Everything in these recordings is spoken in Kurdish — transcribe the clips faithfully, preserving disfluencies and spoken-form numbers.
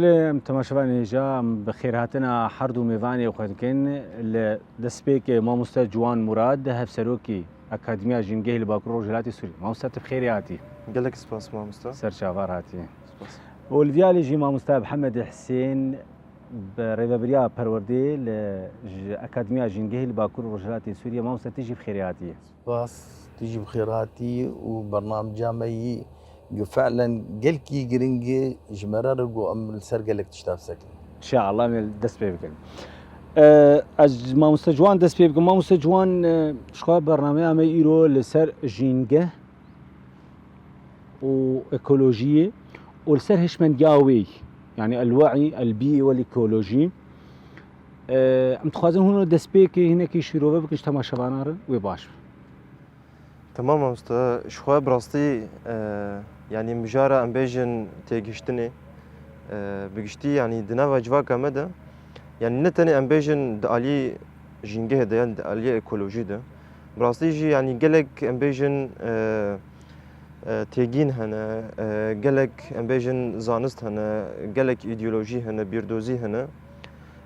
Em temaşevanê hêja, em bi xêrhatina her du mêvanê xwe dikin. Li destpêkê mamoste Ciwan Murad, hevserokî Akademiya Jîngehî li Bakur Rojhilatê Sûriyê. Mamoste, tu bi xêrê hatî. Gelek spas mamoste. Ser çavar hatî. Spas. Û li vî alî jî mamoste Mihemed Hisên, bi rêvebiriya perwerdê li ji Akademiya Jîngehî li Bakur Rojhilatê Sûriyê. Mamoste, tu jî bi xêrê hatî. Spas, tu jî bi xêr hatî û bernamca me yî ku fi'len gelkî giring e ji me re re ku em li ser gelek tişta bisekin. Înşeallah em ê dest pê bikin. E, ez mamoste Ciwan dest pê bikim. Mamoste Ciwan, e, ji xwe bernameya me îro li ser jîngeh û ekolojiyê û li ser hişmendiya wê, yanî el-we'î el-bîî wel-ekolojî. E, em dixwazin hûn destpêkê hinekî şîrove bikin ji temaşevanan re, wê baş be. Temam mamoste, ji xwe bi rastî, e, yanî mijara em bêjin têgihiştinê, e, bi giştî yanî di nava civaka me de, yanî ne tenê em bêjin di alî jîngehê de, yanî di alî ekolojî de, bi rastî jî yanî gelek em bêjin, e, e, têgîn hene, e, gelek em bêjin zanist hene, gelek îdeolojî hene, bîrdozî hene,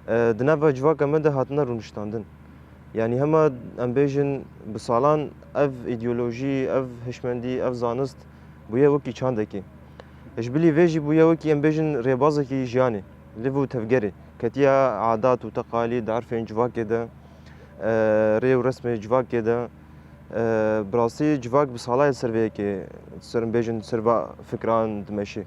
e, di nava civaka me de hatine rûniştandin. Yanî hema em bêjin bi salan ev îdeolojî, ev hişmendî, ev zanist bûye wekî çandekî. Ji bilî vê jî bûye wekî em bêjin rêbazekî jiyanê, liv û tevgerê. Ketiye adat û teqalîd, erfên civakê de, e, rê û resmê civakê de. E, bi rastî civak bi sala ye ser vê yekê, ser em bêjin, ser va fikran dimeşê.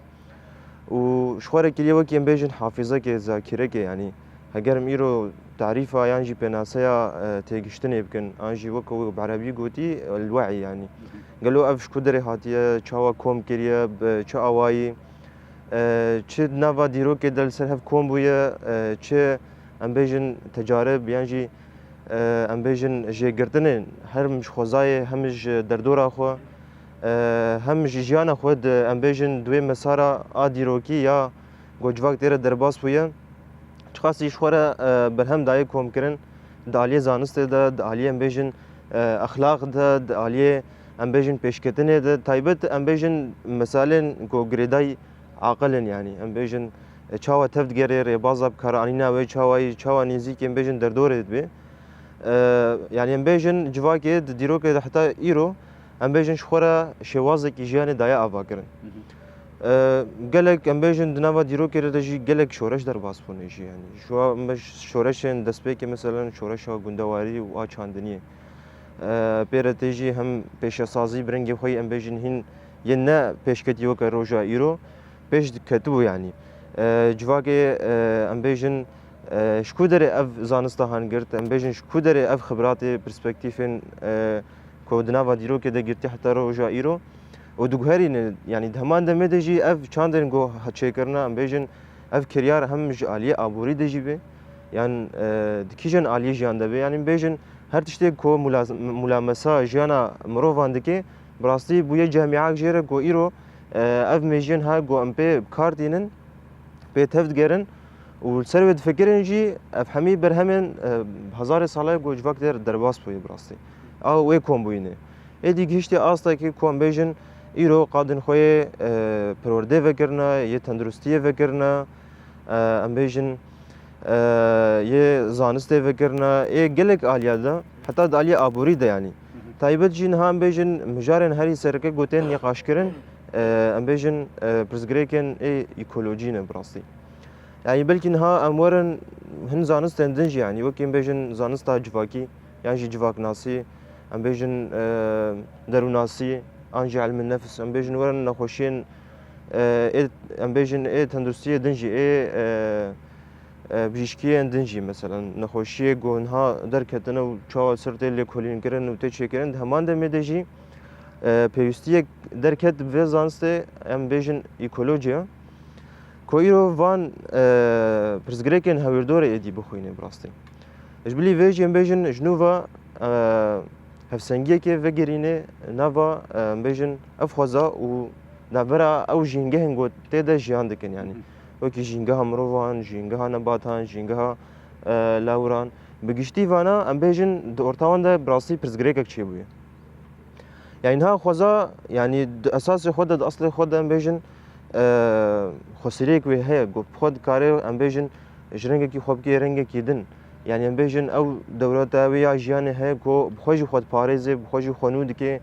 Û ji xwe re kiriye wekî em bêjin hafîzekê, zakîrekê, yanî heger em îro tarîfa yan jî pênaseya, e, têgiştinê bikin, an jî wek ew bi erebî gotî, el-we'î, yanî gelo ev ji ku derê hatiye, çawa kom kiriye, bi çi awayî, e, çi di nava dîrokê de li ser hev kom bûye, e, çi em bêjin tecarib yan jî, e, em bêjin jêgirtinên hem ji xwezayê hem ji derdora xwe, e, hem ji jiyana xwe di, em bêjin, di wê mesara a dîrokî ya ku civak tê re derbas bûye. Çiqasî ji xwe re, e, berhem daye komkirin di aliyê zanistê de, di aliyê em bêjin, e, exlaq de, di aliyê em bêjin pêşketinê de, taybet em bêjin meselên ku girêdayî aqil in, yanî em bêjin, e, çawa tev digerê, rêbaza bikaranîna wê çawa yî, çawa nêzîkê em bêjin derdorê dibe. E, yanî em bêjin civakê di dîrokê de heta îro em bêjin ji xwe re şêwazekî jiyanê daye avakirin. E, gelek em bêjin di nava dîrokê re de jî gelek şoreş derbas bûne jî, yanî ji wa me şoreşên destpêkê, meselen şoreşa gundewarî û a çandiniyê. E, pê re tê jî hem pêşesazî bi rengê xwe yî em bêjin hîn yên ne pêşketî weke roja îro pêş diketibû, yanî. E, civakê, e, em bêjin, e, ji ku derê ev zanista han girt, em bêjin ji ku derê ev xibratê, perspektîfên, e, ku di nava dîrokê de girtî heta roja îro û diguherîne, yanî di heman demê de jî ev çandên ku çêkirine, em bêjin ev kiryar hem ji aliyê aborî de jî be, yan, e, di kîjan aliyê jiyan de be, yanî em bêjin her tiştê ku mula-, mulamesa jiyana mirovan dike, bi rastî bûye camiyak jê re ku îro, e, ev mêjiyên ha ku em pê bi kar tînin, pê tev digerin û li ser wê difikirin jî ev hemî berhemên, e, hezarê sala ye ku civak der derbas bûye bi rastî. A wê kombûyînê. Êdî gihiştê astekê ku em bêjin îro qadên xwe yê, e, perwerdê vekirine, yê tenduristiyê vekirine, e, em bêjin, e, yê zanistê vekirine, ê gelek aliya de, heta di aliyê aborî de yanî. Taybet jî niha em bêjin mijarên herî sereke ku tên nîqaşkirin, e, em bêjin, e, pirsgirêkên ê ekolojî ne bi rastî. Yanî belkî niha em werin hin zanistên din jî, yanî wekî em bêjin zanista civakî, yan jî civaknasî, em bêjin, e, derûnasî, an jî ilmin nefs, em bêjin werin nexweşiyên, e, ê, em bêjin ê tenduristiyê din jî, ê, e, e, bijîşkiyên din jî, meselen, nexweşiyê ku niha derketine û çawa ser tê lêkolînkirin û tê çêkirin, di heman demê de jî, e, pêwîstiyek derket bi vê zanistê, em bêjin ekolojiya, ku îro van, e, pirsgirêkên hewîrdorê êdî bixwîne bi rastî. Ji bilî vê jî em bêjin ji nû ve, e, hevsengiyekê vegerîne nava, e, em bêjin ev xweza û navbera ew jîngehên ku tê de jiyan dikin, yanî. Wekî jîngeha mirovan, jîngeha nebatan, jîngeha, e, lawiran. Bi giştî vana em bêjin di orta wan de bi rastî pirsgirêkek çêbûye. Yanî niha xweza, yanî di esasê xwe de, di eslê xwe de em bêjin, e, xwesirêk wê heye, ku bi xwe dikare, em bêjin, ji rengekî xwe bikê rengekî din. Yanî em bêjin ew dewleta wê ya jiyanê heye ku bi xwe jî xwe diparêze, bi xwe jî xwe nû dike,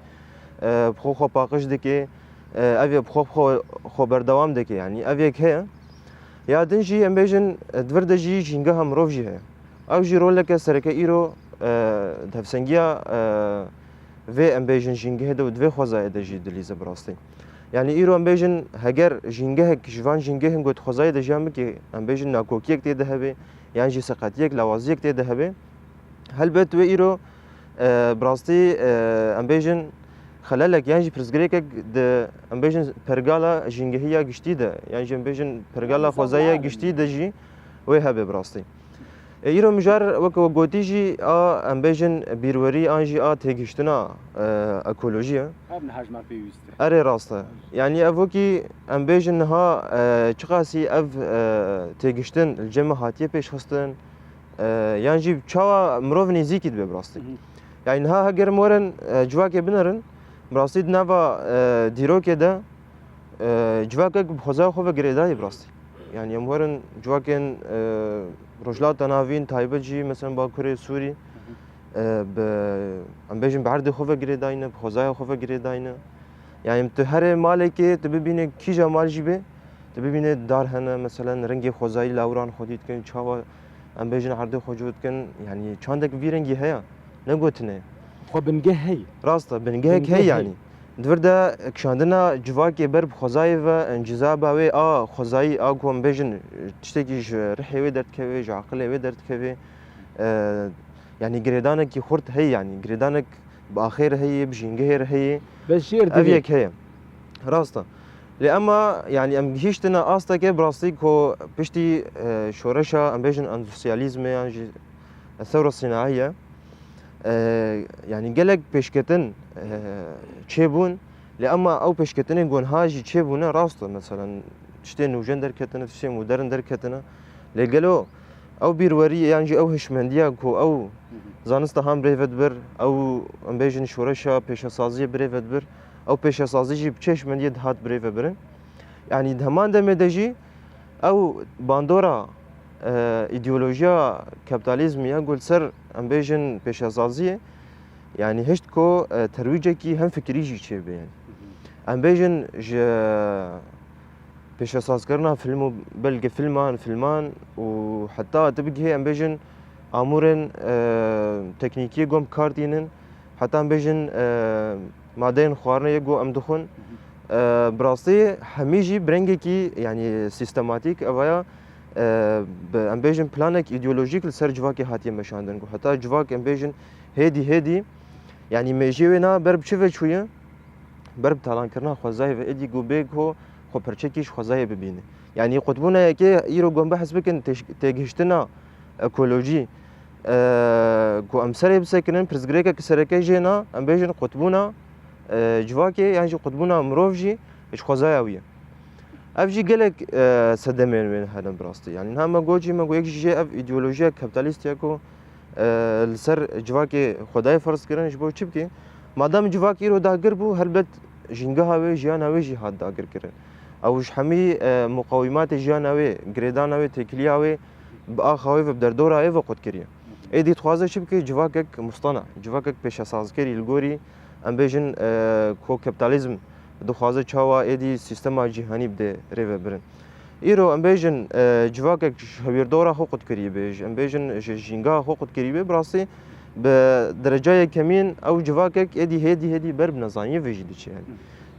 e, bi xwe xwe paqij dike, e, ev ê bi xwe, bi xwe, xwe berdewam dike. Yanî ev yek heye. Ya din jî em bêjin, e, di vir de jî jîngeha mirov jî heye. Ew jî roleke sereke îro, e, di hevsengiya, e, vê em bêjin jîngehê de û di vê xwezayê de jî dilîze bi rastî. Yanî îro em bêjin heger jîngehek ji van jîngehên ku di xwezayê de jiyan bike, em bêjin nakokiyek tê de hebe, yan jî seqetiyek, lawaziyek tê de hebe, helbet wê îro, e, bi rastî, e, em bêjin xelelek yan jî pirsgirêkek di, em bêjin, pergala jîngehî ya giştî de, yan jî em bêjin pergala xwezayê ya giştî de jî wê hebe bi rastî. E, îro mijar weke we gotî jî a, em bêjin, bîrwerî an jî a têgihiştina, e, ekolojî ye. Ev niha ji me pêwîst e. Erê rast e. Yanî ev wekî em bêjin niha, e, çiqasî ev, e, têgihiştin li cem me hatiye pêşxistin, e, yan jî çawa mirov nêzîkî dibe bi rastî. Hı hı. Yanî niha heger em werin, e, civakê binerin, bi rastî di nava, e, dîrokê de, e, civakek bi xwezaya xwe ve girêdayî bi rastî. Yanî em werin civakên, e, Rojhilata Navîn, taybet jî, meselen, Bakurê Sûrî, e, bi, em bêjin, bi erdê xwe ve girêdayî ne, bi xwezaya xwe ve girêdayî ne. Yanî tu herê malekê, tu bibîne kîja mal jî bê, tu bibîne dar hene, meselen, rengê xwezayî lawiran xwedî dikin, çawa, em bêjin, erdê xwe cû dikin, yanî çandek vî rengî heye, ne gotinê. Xwe bingeh heye. Rast e, bingehek heye yanî. Di vir de kişandina civakê ber bi xwezayê ve, encîza ba wê a xwezayî, a ku em bêjin, tiştekî ji rihê wê derdikeve, ji aqilê wê derdikeve, e, yanî girêdanekî xurt heye yanî. Girêdanek bi axê re heye, bi jîngehê re heye. Bes jêr divê. Ev yek heye. Rast e. Lê ema, yanî em gihîştine asteke bi rastî ku piştî, e, şoreşa, em bêjin, endûstriyalîzmê yan jî thewra sînaî ye. E, yanî gelek pêşketin, e, çêbûn. Lê ema ew pêşketinên ku niha jî çêbûne rast e. Meselen, tiştên nûjen derketine, tiştên modern derketine. Lê gelo ew bîrwerî yan jî ew hişmendiya ku ew zanista han birêve dibir, ew, em bêjin, şoreşa pêşesaziyê birêve dibir, ew pêşesazî jî bi çi hişmendiyê dihat birêve birin? Yanî di heman demê de jî ew bandora, e, îdeolojiya kapitalizmê ya ku li ser, em bêjin, pêşesaziyê, yanî hişt ku, e, terwîcekî hemfikirî jî çêbe. Yanî em bêjin ji pêşesazkirina film û belkî filman, filman û heta tu bigihê, em bêjin, amûrên, e, teknîkî ku em bi kar tînin, heta em bêjin, e, madeyên xwarinê yê ku em dixwin. E, bi rastî hemî jî bi rengekî, yanî, sîstematîk evaya, e, bi, em bêjin, planek îdeolojîk li ser civakê hatiye meşandin ku heta civak, em bêjin, hêdî hêdî, yanî mêjiyê wê na ber bi çi ve çûye? Ber bi talankirina xwezayê ve, êdî ku bê ku xwe perçekî ji xwezayê bibîne. Yanî qutbûna yekê îro ku em behs bikin têş-, têgihiştina ekolojî, e, ku em serê bisekinin, pirsgirêkek sereke jê na, em bêjin qutbûna, e, civakê yan jî qutbûna mirov jî ji xwezaya wî ye. Ev jî gelek, e, sedemên wê hene bi rastî. Yanî niha me got jî, me got yek jî jê ev îdeolojiya kapîtalîst ye ku, e, li ser civakê xwedayê ferz kirin, ji bo çi bike? Madem civak îro dagir bû, helbet jîngeha wê, jiyana wê jî hat dagirkirin. Ew ji hemî, e, muqawîmatê jiyana wê, girêdana wê, têkiliya wê, bi axa wê ve, bi derdora wê ve qut kiriye. Êdî dixwaze çi bike? Civakek mustana, civakek pêşesazkerî li gorî, em bêjin, e, ku kapîtalîzm dixwaze çawa êdî sîstema cîhanî bide rêvebirin. Îro em bêjin, e, civakek ji hewîrdora xwe qutkirî be, ji, em bêjin ji jîngeha xwe qutkirî be, bi rastî bi dereca yekemîn ew civakek êdî hêdî hêdî ber bi nezaniyê ve jî diçe.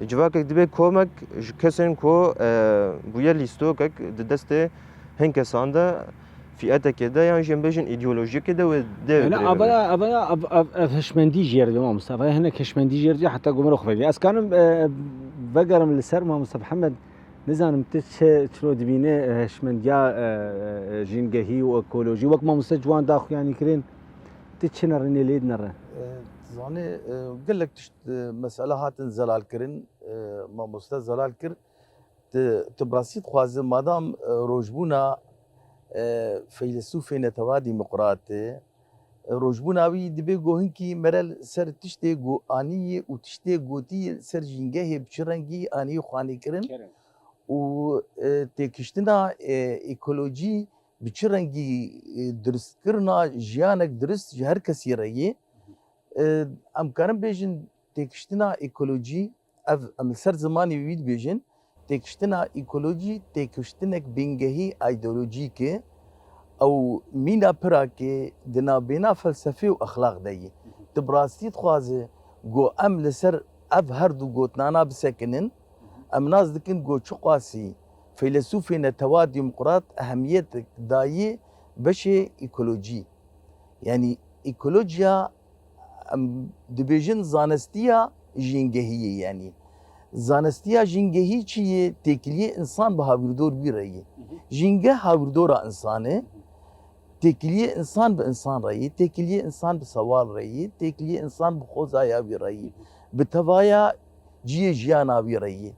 Civakek dibe komek ji kesên ku, e, bûye lîstokek di destê hin kesan de, fîetekê de yan jî em bêjin îdeolojiyekê de wê de. Yani, avaya, avaya, av, av, ev hişmendî jêr dibe, mamoste. Avaya hinek hişmendî jêr dibe, heta ku mirov xwe vê. Ez kanim, e, vegerim li ser mamoste Mihemed, nizanim tu çi, çilo dibîne, e, hişmendiya, e, e, jîngehî û ekolojî. Wek mamoste Ciwan daxuyanî kirin, tu çi nerînê lê dinere? E, zanê, e, gelek tişt, e, mesela hatin zelal kirin, e, mamoste zelal kir. Tu, tu bi rastî dixwaze madam, e, rojbûna, e, feylesûfê netewa demokratê, e, rojbûna wî dibê ku hinkî mere li ser tiştê ku anî û tiştê gotî ser jîngehê bi çi rengî anî xwanî kirin. Kerem. Û, e, têkiştina, e, ekolojî bi çi rengî, e, duristkirina jiyanek durist ji her kesî re yê? E, em karin bêjin têkiştina ekolojî, ev em li ser zimanê wî dibêjin, têkiştina ekolojî têkiştinek bingehî îdeolojîk e. Ew mîna pirakê di navbêna felsefê û exlaq de yî. Tu bi rastî dixwaze ku em li ser ev her du gotinana bisekinin, em nas dikin ku çiqasî feylesûfê netewa demokrat ehemiyetek dayî beşê ekolojî. Yanî ekolojiya, em dibêjin zanestiya jîngehiyê, yanî zanestiya jîngehî çi yê? Têkiliyê însan bi hawîrdor wî re yê. Hı hı. Jîngeh hawîrdora însan e. Hı hı. Têkiliyê însan bi însan re yê, têkiliyê însan bi sewal re yê, têkiliyê însan bi xwezaya wî re yê, bi tevaya cihê jiyana wî re yê.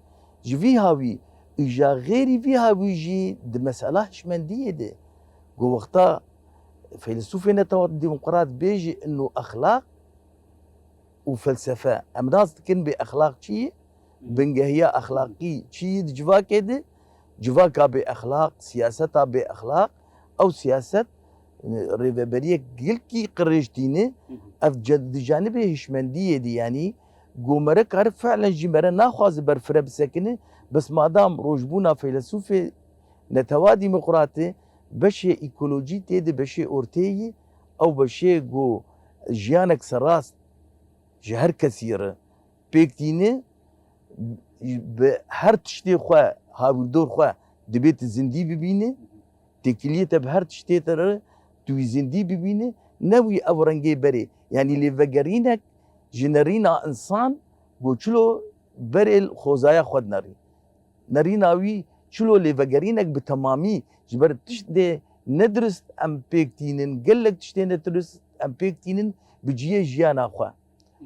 Ji vî hawî, îja xêrî vî hawî jî di mesela hişmendiyê de, ku wexta feylesûfê netewa demokrat bêjî inu exlaq û felsefe. Em nas dikin bê exlaq çi yî? Bingehiya exlaqî çi yî di civakê de? Civaka bê exlaq, siyaseta bê exlaq, ew siyaset, e, rêveberiyek gelkî qirêj tîne. Hı hı. Ev ce-, di canibê hişmendiyê de, yanî ku mere kare fi'len jî mere naxwaze berfire bisekine, bes madam rojbûna feylesûfê netewa demokratê, beşê ekolojî tê di beşê ortê yî, ew beşê ku jiyanek serast ji her kesî re pêk tîne, bi her tiştê xwe, hawîrdor xwe dibê tu zindî bibîne, têkiliyê te bi her tiştê te re tu wî zindî bibîne, ne wî ev rengê berê. Yanî lêvegerînek ji nerîna însan ku çilo berê li xwezaya xwe dinerî. Nerîna wî çilo lêvegerînek bi temamî ji ber tiştê nedurist em pêk tînin, gelek tiştê nedurist em pêk tînin bi cihê jiyana xwe. Hı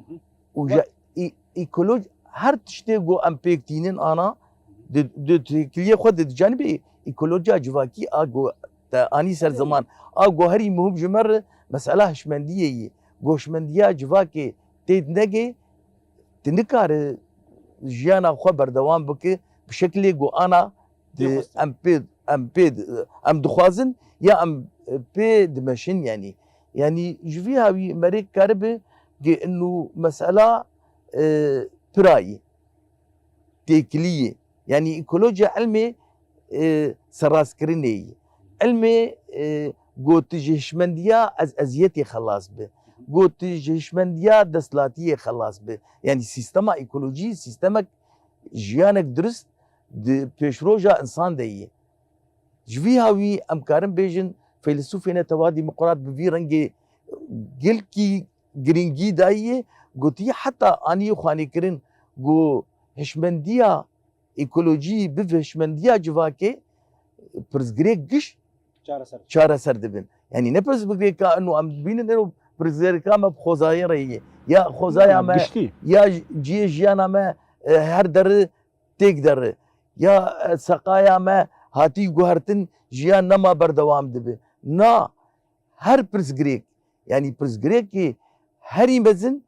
hı. Û Wa- ji î-, îkoloj-, her tiştê ku em pêk tînin ana di, di têkiliyê xwe de di canibê îkolojiya civakî a ku te anî ser Tabii. ziman, a ku herî muhim ji me re mesela hişmendiyê yî. Goşmendiya civakê tê negê, tu nikare jiyana xwe berdewam bike bi şekilê ku ana di Dê xwestin. em pê, em pê, em dixwazin ya em pê dimeşin, yanî. Yanî ji vî hawî merê karibe ge inu mesela, e, pirayî, têkiliyê. Yanî ekolojiya ilmê, e, serrastkirinê yî. Ilmê, e, got ji hişmendiya ez, eziyetê xelas bi. Got ji hişmendiya destlatiyê xelas bi. Yanî sîstema ekolojî, sîstemek jiyanek durist di pêşroja însan de yî. Ji vî hawî em karin bêjin, feylesûfê netewa demokrat bi vî rengê gelkî girîngî dayî, gotiye heta anî xwanîkirin ku hişmendiya ekolojî bi hişmendiya civakê pirsgirêk giş Çareser. çareser dibin. Yanî ne pirsgirêka ino em dibînin ino pirsgirêka me bi xwezayê re ye. Ya xwezaya me, Giştî. ya cihê jiyana me, e, her derê têk derê. Ya, e, seqaya me hatî guhertin, jiyan nema berdewam dibe. Na, her pirsgirêk, yanî pirsgirêkê herî mezin,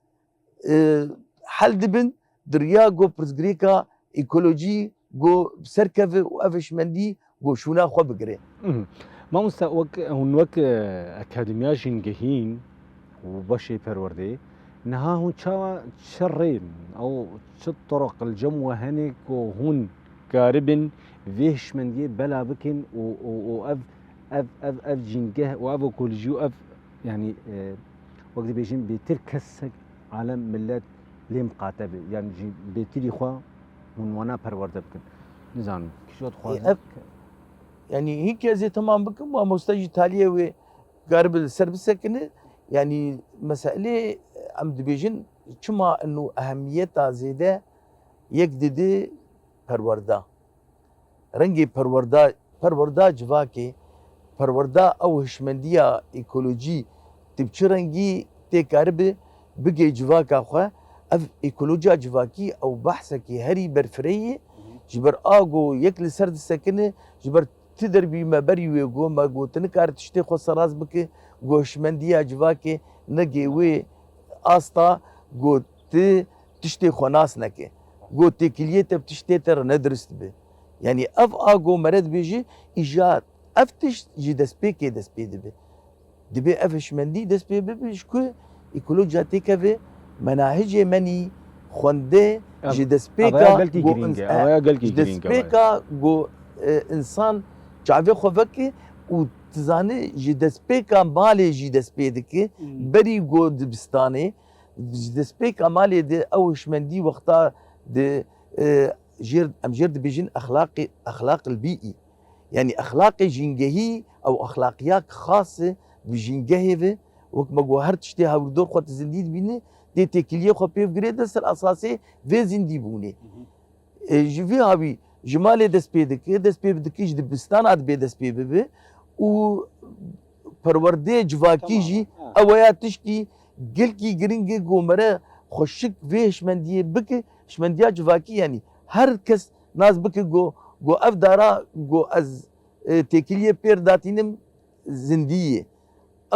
e, hel dibin, di riya ku pirsgirêka ekolojî ku bi ser keve û ev hişmendî ku şûna xwe bigire. Mhm. Mamoste, wek hûn wek, e, akademiya jîngehîn û beşê perwerdê, niha hûn çawa, çi rê ew çi turuq li cem we hene ku hûn karibin vê hişmendiyê bela bikin û, û, û ev, ev, ev, ev jîngeh û ev ekolojî û ev, yanî, e, wek dibêjin bêtir kesek alem millet lê miqate be. Yanî jî bêtirî xwe hûn wana perwerde bikin. Nizanim, kîjo dixwaze. E, ev, yanî hîn ke ez ê temam bikim, mamoste jî taliyê wê karibe li ser bisekine. Yanî meselê em dibêjin çima ino ehemiyeta zêde yek dide perwerda. Rengê perwerda, perwerda civakê, perwerda ew hişmendiya ekolojî, tu bi çi rengî tê karibe bigê civaka xwe. Ev ekolojiya civakî ew behsekî herî berfireh ye. Ji ber a ku yek li ser disekine, ji ber ti derbî me berî wê ku me got tu nikare tiştê xwe serast bike, ku hişmendiya civakê negê wê asta ku tu tiştê xwe nas neke. Ku têkiliyê te bi tiştê te re nedurist be. Yanî ev a ku mere dibêje, îja ev tişt ji destpêkê dest pê dibe. Dibê ev hişmendî dest pê bibe ji ku ekolojiya têkeve menahicê menî xwende. Ev, ji destpêka ev aya gelkî ku girîng e, ins-, ev aya gelkî ji girîng e, destpêka ku, e, insan çavê xwe veke û dizane ji destpêka malê jî dest pê dike, Hmm. berî ku dibistanê, ji destpêka malê de ew hişmendî wexta di, e, jêr, em jêr dibêjin exlaqê, exlaq el-bîî. Yanî exlaqê jîngehî ew exlaqiyak xas e bi jîngehê ve, wek me got her tiştê hewrdor xwe tu zindî dibîne, tê têkiliyê xwe pêv girê de ser esasê vê zindîbûnê. Hı hı. E, ji vî hawî ji malê dest pê dike, dest pê dike ji dibistana dibê dest pê bibe û perwerdê civakî Tamam, jî ha. ew ya tişkî gelkî giring e ku mere xweşik vê hişmendiyê bike, hişmendiya civakî, yanî her kes nas bike ku, ku ev dara ku ez, e, têkiliyê pêr datînim zindî ye.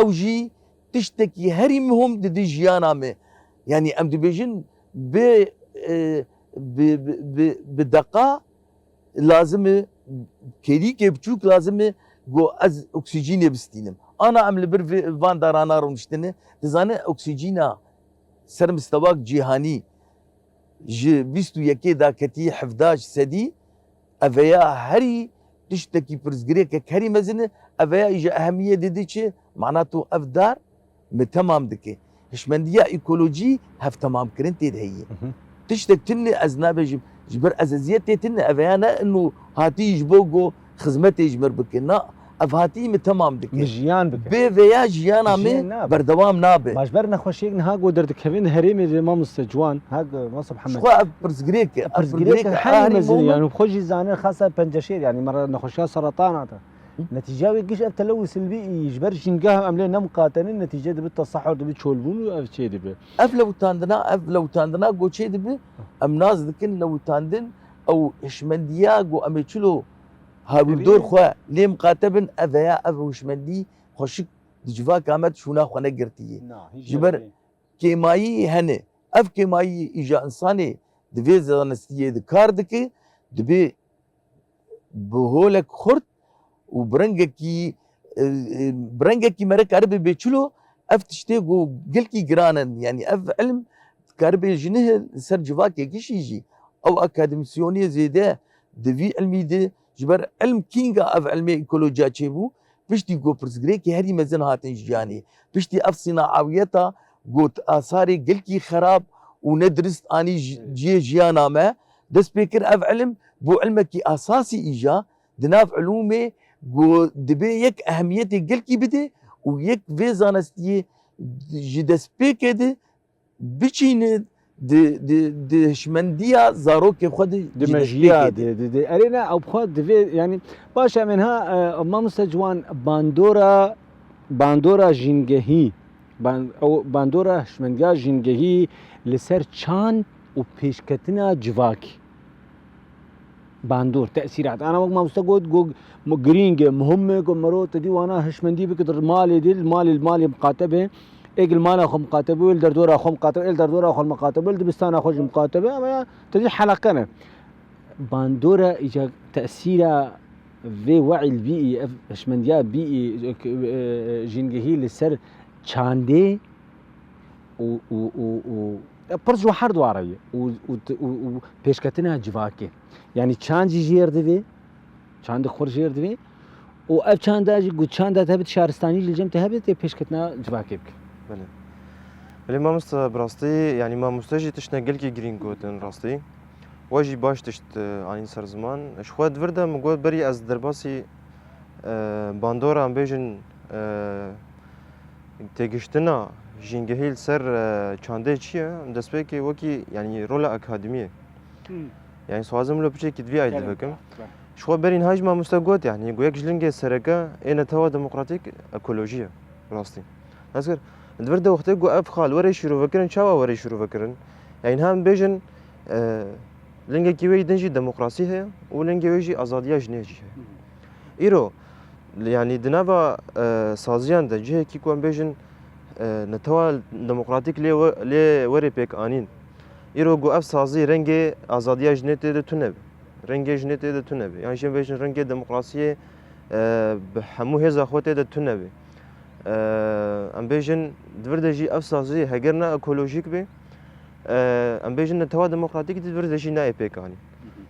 Ew jî tiştekî herî muhim dide jiyana me. Yanî em dibêjin bi, e, bi, bi, bi, bi deqa lazim e, kêlîkê biçûk lazim e ku ez oksîjînê bistînim. Ana em li bir vê, van darana rûniştine, dizane oksîjîna ser mistewak cîhanî ji bîst û yekê daketî hevdeh sedî, eveya herî tiştekî pirsgirêkek herî mezin e, eveya îja ehemiyê dide çi? Mana tu ev dar mi temam dike. Hişmendiya ekolojî hevtemamkirin tê de heye. Hı hı. Tiştek tune ez nabêjim, ji ber ez eziyetê tune, eveya ne ino hatî ji bo ku xizmetê ji mir bike. Na, ev hatî mi temam dike. Mi jiyan bike. Bê veya jiyana Jiyan me nabe. berdewam nabe. Ma ji ber nexweşiyek niha ku derdikevin herêmê de mamoste Ciwan, ha, mamoste Ji Mihemed. xwe ev pirsgirêk e. Ev Pirsgirêk pirsgirêk e, herî herî mezin e, muhim e. Yani xwe jî zanin, xasa penceşêr, yani mera nexweşiya seretana de. Netîca wê giş ev telewis el-bîî ji ber jîngeh em lê nemiqatenin, netîce dibe tesahur, dibe çolbûn û ev çê dibe. Ev lewitandina, ev lewitandina ku çê dibe, em nas dikin lewitandin ew hişmendiya ku em ê çilo hewldor Erê. xwe lê miqate bin, ev heya, ev hişmendî xweşik di civaka me de şûna xwe negirtiye. Na, hîç Ji ber jî. kêmayî hene. Ev kêmayî îja insanê di vê zanistiyê de kar dike, dibê bi holek xurt û bi rengekî, e, e, bi rengekî mere karibe bê çilo, ev tiştê ku gelkî giran in. Yanî ev ilm karibe ji nihê li ser civakê gişî jî. Ew akademîsyonê zêde di vî ilmî de, ji ber ilm kînga ev ilmê ekolojiya çêbû, piştî ku pirsgirêkî herî mezin hatin jiyanê, piştî ev sînaawiyeta ku asarê gelkî xerab û nedirist anî ji-, cihê jiyana me, dest pê kir ev ilm bû ilmekî esasî îja di nav ilûmê ku dibê yek ehemiyetê gelkî bide û yek vê zanistiyê ji destpêkê de biçîne di, di, di hişmendiya zarokê xwe de Di ji mejiya destpêkê de. de, di, di. Erê ne, ew bi xwe divê, yani, baş e, em ên ha, e, mamoste Ciwan, bandora, bandora jîngehî, ban-, ew bandora hişmendiya jîngehî li ser çand û pêşketina civakî. Bandor, tesîrat. Ana wek mamoste got, got, mu-, girîng e, muhim e, ku mero tu dî wana hişmendî bike, di malê dî, li malê, li malê miqate be. Êk li mala xwe miqate be, êl derdora xwe miqate be, êl derdora xwe miqate be, êl dibistana xwe jî miqate be. Ama ya, tu dî heleqe ne. Bandora îca tesîra vê we'îl bîî, ev hişmendiya bîî, e, e, jîngehî li ser çandê û, û, û, û, e, pirs ji her dwara ye û, û, û, û pêşketina civakê. Yanî çand jî jêr divê, çandê xwe jêr divê û ev çanda jî, ku çanda te hebe, şaristanî jî li cem te hebe, tê pêşketina civakê bike. Belê. Belê mamoste, bi rastî, yanî mamoste jî tiştine gelkî girîng gotin rastî. We jî baş tişt, e, anîn ser ziman. Ji xwe di vir de min got berî ez derbasî, e, bandora em bêjin, e, têgiştina jîngehî li ser, e, çandê çi ye? Destpêkê wekî, yanî rola akademiyê. Hmm. Yanî swazim lo piçekî di vî ayî Gelin. divekim. Bak. Ji xwe berî niha jî mamoste got, yanî got yek ji lingê sereke ê netewa demokratîk ekolojî ye. Rastî. Nas kir, di vir de wextê got ev xal were şîrovekirin, çawa were şîrovekirin? Yanî niha em bêjin, e, lingekî wê yî din jî demokrasî heye û lingê wê jî azadiya jinê jî heye. Hmm. Îro, yanî di nava, e, saziyan de cihekî ku em bêjin, e, netewa demokratîk lê we-, lê were pêk anîn. Îro ku ev sazî rengê azadiya jinê tê de tune be. Rengê jinê tê de tune be. Yan jî em bêjin rengê demokrasiyê, e, bi hemû hêza xwe tê de tune be. E, em bêjin di vir de jî ev sazî heger ne ekolojîk be, e, em bêjin netewa demokratîk di vir de jî nayê pêkanîn.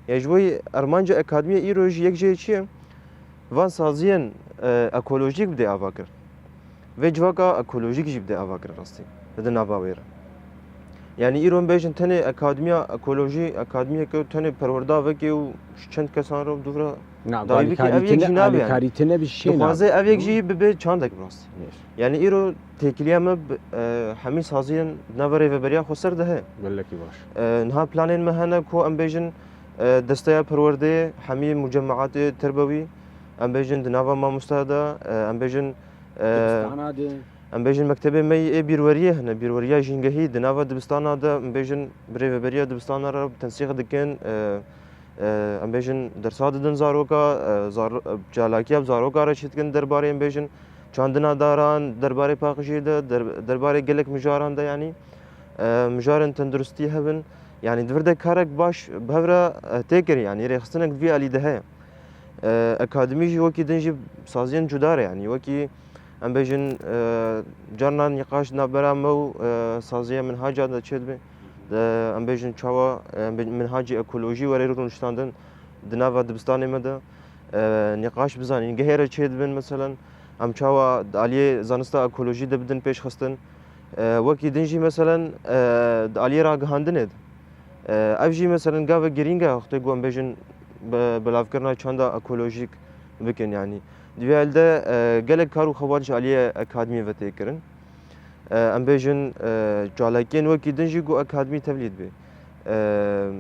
Ya ji bo yî armanca akademiyê îro jî yek jê çi ye? Van saziyên, e, ekolojîk bidê ava kir. Vê civaka ekolojîk jî bidê ava kir rastî. Di nava wê re. Yanî îro em bêjin tenê akademiya ekolojî, akademiyeke tenê perwerda veke û ji çend kesan re dûv re Na, dayî bike, ev alîkarî yek tine, jî nabe yanî. Alîkarî tine bi şê Dixwaze nabe. Ev yek jî bibe çandek bi rastî. Yes. Yanî îro têkiliya me bi, e, hemî saziyên di nava rêveberiya xweser de heye. Gelekî baş. E, niha planên me hene ku em bêjin, e, desteya perwerdeyê hemî mucemaatê terbewî, em bêjin di nava mamosta de, e, em bêjin, e, Dibistana de. Em bêjin mektebê me yê bîrweriyê hene, bîrweriya jîngehî di nava dibistana de, em bêjin bi rêveberiya dibistana re tensîq dikin, e, e, em bêjin dersa didin zaroka, e, zar-, e, çalakiya bi zaroka re çêdikin derbarê em bêjin çandina daran, derbarê paqijiyê de, der-, derbarê gelek mijaran de yanî, e, mijarên tenduristî hebin. Yanî di vir de karek baş bi hev re, e, tê kirin, yanî rêxistinek di vî alî de heye. E, akademî jî wekî din jî saziyên cuda re, yanî wekî em bêjin, e, carna nîqaş navbera me û, e, saziya minhaca de çêdibe. De, em bêjin çawa, e, em bê-, minhacî ekolojî were rûniştandin di nava dibistanê me de, e, nîqaş bizanîn. Gehê re çêdibin, meselen, em çawa di aliyê zanista ekolojî de bidin pêşxistin. E, wekî din jî, meselen, e, di aliyê ragihandinê de. E, ev jî, meselen, gavek girîng e, wextê ku em bêjin bi-, belavkirina çanda ekolojîk bikin, yanî. Di vê alî de, e, gelek kar û xebat ji aliyê akademiyê ve tê kirin. E, em bêjin, e, çalakiyên wekî din jî ku akademî tevlî dibe. E,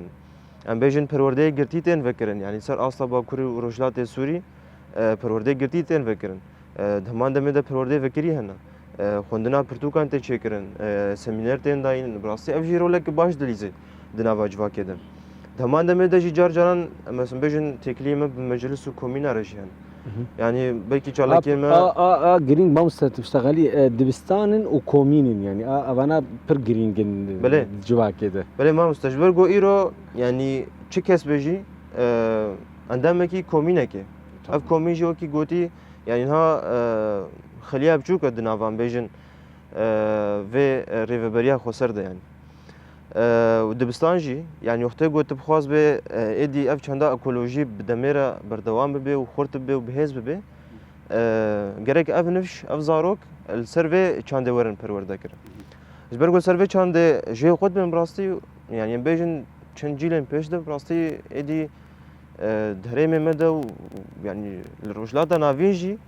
em bêjin perwerdeyê girtî tên vekirin, yanî ser asta Bakur û Rojhilatê Sûrî, e, perwerdeyê girtî tên vekirin. E, di heman demê de perwerdeyê vekirî hene. E, xwendina pirtûkan tê çêkirin, e, semîner tên dayîn. Bi rastî ev jî roleke baş dilîze di nava civakê de. Di heman demê de jî car caran, em, em bêjin têkiliyê me bi meclis û komîna re jî hene. Mhm. Yanî belkî çalakiyên me A, a, a, a, girîng mamoste tişta xelî, e, dibistanin û komînin, yanî a, evana pir girîng in Belê. Civakê de. Belê mamoste, ji ber ku îro, yanî çi kes be jî, e, endamekî komînekê. Tamam. Ev komîn jî wekî gotî, yanî niha, e, xeliya biçûk e di nava em bêjin, e, vê, e, rêveberiya xweser de yanî. E, û dibistan jî, yanî wextê ku tu bixwaz bê, e, êdî ev çanda ekolojî bi demê re berdewam bibe û xurt bibe û bihêz bibe, e, gerek ev nifş, ev zarok li ser vê çandê werin perwerde kirin. Ji ber ku ser vê çandê jê xwe dibin bi rastî, yanî em bêjin çend cîlên pêş de bi rastî êdî, e, di herêmê me de û, yanî li Rojhilata Navîn jî,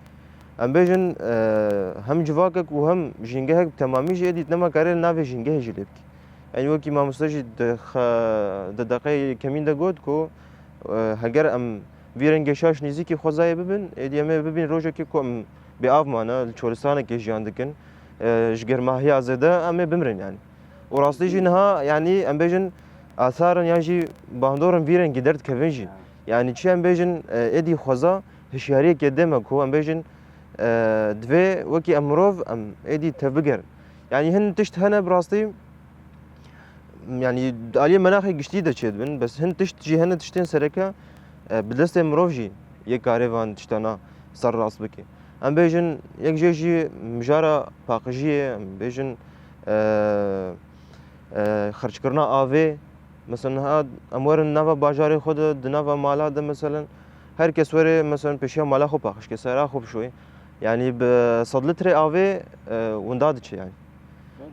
em bêjin, e, hem civakek û hem jîngehek bi temamî jî êdî nema karê li navê jîngehê jî lê bike. Yanî wekî mamoste jî di xe-, di deqeyê yekemîn de got ku, e, heger em vî rengê şaş nêzîkî xwezayê bibin, êdî em ê bibîn rojekê ku em bê av mane, li çoristanekê jiyan dikin, e, ji germahiya zêde em ê bimirin yanî. Û rastî jî niha, yanî em bêjin, asarin yan jî bandorên vî rengî derdikevin jî. Yanî çi em bêjin, e, êdî xweza hişyariyekê dê me ku em bêjin, e, divê wekî em mirov em êdî tevbigerin. Yanî hin tişt hene bi rastî, yanî di aliyê menaxê giştî de çêdibin, bes hin tişt jî hene tiştên sereke, e, bi destê mirov jî yê karê van tiştana serrast bike. Em bêjin, yek jê jî mijara paqijiyê, em bêjin, e, e, xerckirina avê. Mesela niha em werin nava bajarê xwe de, di nava mala de, meselen, her kes were, meselen, pêşiya mala xwe paqij ke, sera xwe bişoyê. Yanî bi sed litrê avê, e, winda diçe yanî.